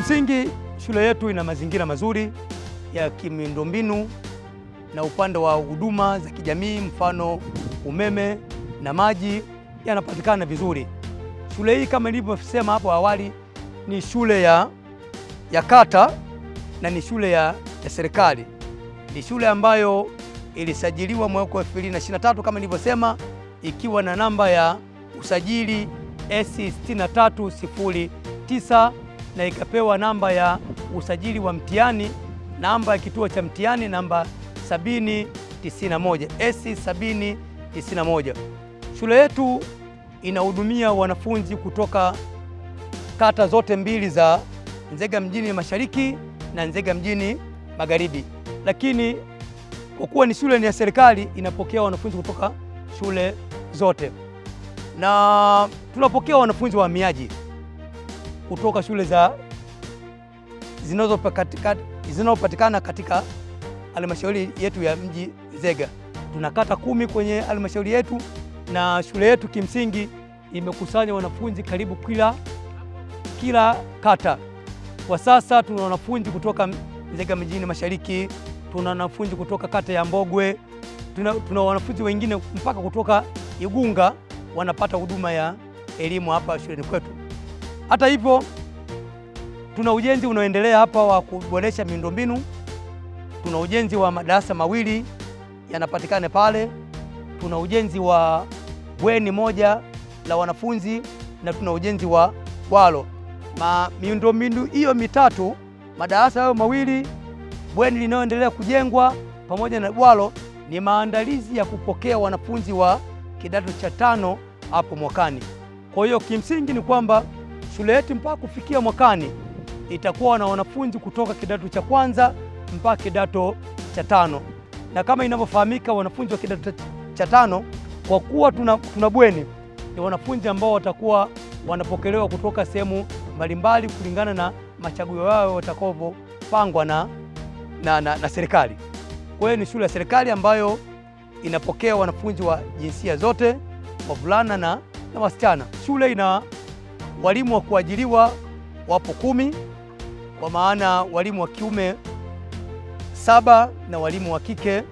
Kimsingi shule yetu ina mazingira mazuri ya kimiundombinu na upande wa huduma za kijamii, mfano umeme na maji yanapatikana vizuri. Shule hii kama nilivyosema hapo awali ni shule ya kata na ni shule ya serikali. Ni shule ambayo ilisajiliwa mwaka 2023 kama nilivyosema, ikiwa na namba ya usajili S6309 na ikapewa namba ya usajili wa mtihani, namba ya kituo cha mtihani namba 7091, S7091. Shule yetu inahudumia wanafunzi kutoka kata zote mbili za Nzega mjini Mashariki na Nzega mjini Magharibi. Lakini kwa kuwa ni shule ni ya serikali, inapokea wanafunzi kutoka shule zote. Na tunapokea wanafunzi wahamiaji kutoka shule za zinazopatikana katika halmashauri yetu ya mji Nzega. Tuna kata 10 kwenye halmashauri yetu, na shule yetu kimsingi imekusanya wanafunzi karibu kila kata. Kwa sasa tuna wanafunzi kutoka Nzega mjini Mashariki, tuna wanafunzi kutoka kata ya Mbogwe, tuna wanafunzi wengine mpaka kutoka Igunga wanapata huduma ya elimu hapa shuleni kwetu. Hata hivyo, tuna ujenzi unaoendelea hapa wa kuboresha miundombinu. Tuna ujenzi wa madarasa 2 yanapatikana pale, tuna ujenzi wa bweni moja la wanafunzi na tuna ujenzi wa bwalo. Miundombinu hiyo mitatu, madarasa hayo 2, bweni linaloendelea kujengwa pamoja na bwalo, ni maandalizi ya kupokea wanafunzi wa kidato cha 5 hapo mwakani. Kwa hiyo kimsingi ni kwamba shule yetu mpaka kufikia mwakani itakuwa na wanafunzi kutoka kidato cha kwanza mpaka kidato cha 5. Na kama inavyofahamika, wanafunzi wa kidato cha 5, kwa kuwa tuna bweni, ni wanafunzi ambao watakuwa wanapokelewa kutoka sehemu mbalimbali kulingana na machaguo yao watakavyopangwa na serikali. Kwa hiyo ni shule ya serikali ambayo inapokea wanafunzi wa jinsia zote, wavulana na wasichana. Shule ina walimu wa kuajiriwa wapo 10, kwa maana walimu wa kiume 7 na walimu wa kike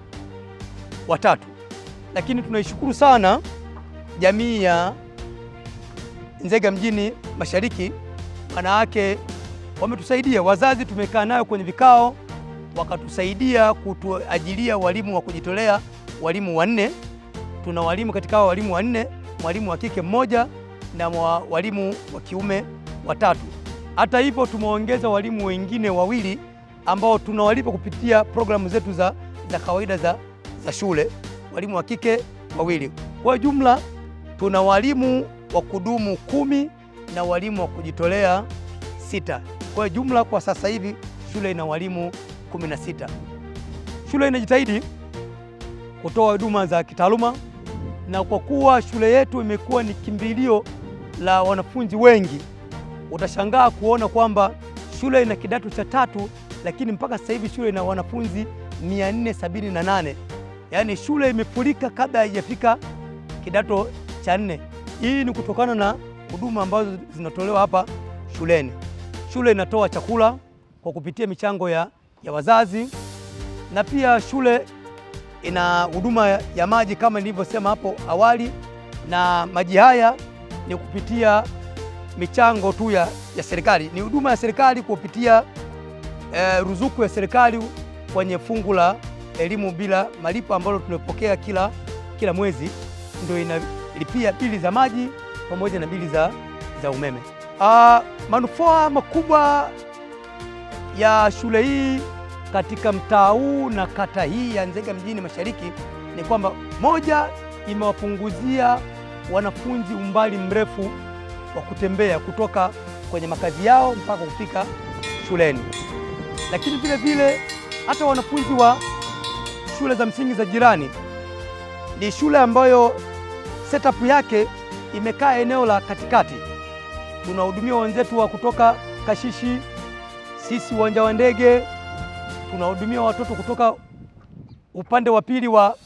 3. Lakini tunaishukuru sana jamii ya Nzega mjini Mashariki, maana yake wametusaidia. Wazazi tumekaa nayo kwenye vikao, wakatusaidia kutuajilia walimu wa kujitolea, walimu 4. Tuna walimu katika hao walimu 4, mwalimu wa kike 1 na walimu wa kiume 3. Hata hivyo tumeongeza walimu wengine 2 ambao tunawalipa kupitia programu zetu za kawaida za shule, walimu wa kike 2. Kwa jumla tuna walimu wa kudumu 10 na walimu wa kujitolea 6. Kwa jumla kwa sasa hivi shule ina walimu 16. Shule inajitahidi kutoa huduma za kitaaluma, na kwa kuwa shule yetu imekuwa ni kimbilio la wanafunzi wengi, utashangaa kuona kwamba shule ina kidato cha 3, lakini mpaka sasa hivi shule ina wanafunzi 478. Yaani shule imefurika kabla haijafika kidato cha 4. Hii ni kutokana na huduma ambazo zinatolewa hapa shuleni. Shule inatoa chakula kwa kupitia michango ya wazazi, na pia shule ina huduma ya maji kama nilivyosema hapo awali, na maji haya ni kupitia michango tu ya serikali. Ni huduma ya serikali kupitia ruzuku ya serikali kwenye fungu la elimu bila malipo ambalo tunapokea kila mwezi, ndio inalipia bili za maji pamoja na bili za umeme. Manufaa makubwa ya shule hii katika mtaa huu na kata hii ya Nzega mjini Mashariki ni kwamba, moja, imewapunguzia wanafunzi umbali mrefu wa kutembea kutoka kwenye makazi yao mpaka kufika shuleni. Lakini vile vile hata wanafunzi wa shule za msingi za jirani, ni shule ambayo setup yake imekaa eneo la katikati. Tunahudumia wenzetu wa kutoka Kashishi, sisi uwanja wa ndege, tunahudumia watoto kutoka upande wa pili wa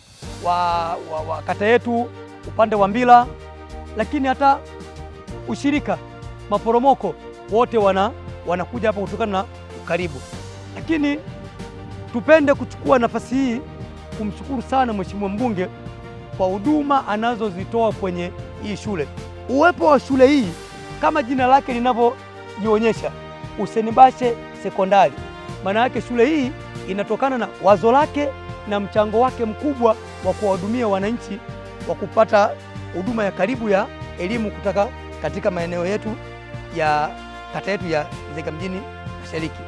kata yetu, upande wa Mbila, lakini hata ushirika maporomoko wote wanakuja hapa kutokana na ukaribu. Lakini tupende kuchukua nafasi hii kumshukuru sana Mheshimiwa mbunge kwa huduma anazozitoa kwenye hii shule. Uwepo wa shule hii kama jina lake linavyojionyesha, Hussein Bashe Sekondari, maana yake shule hii inatokana na wazo lake na mchango wake mkubwa wa kuwahudumia wananchi wa kupata huduma ya karibu ya elimu kutoka katika maeneo yetu ya kata yetu ya Nzega mjini Mashariki.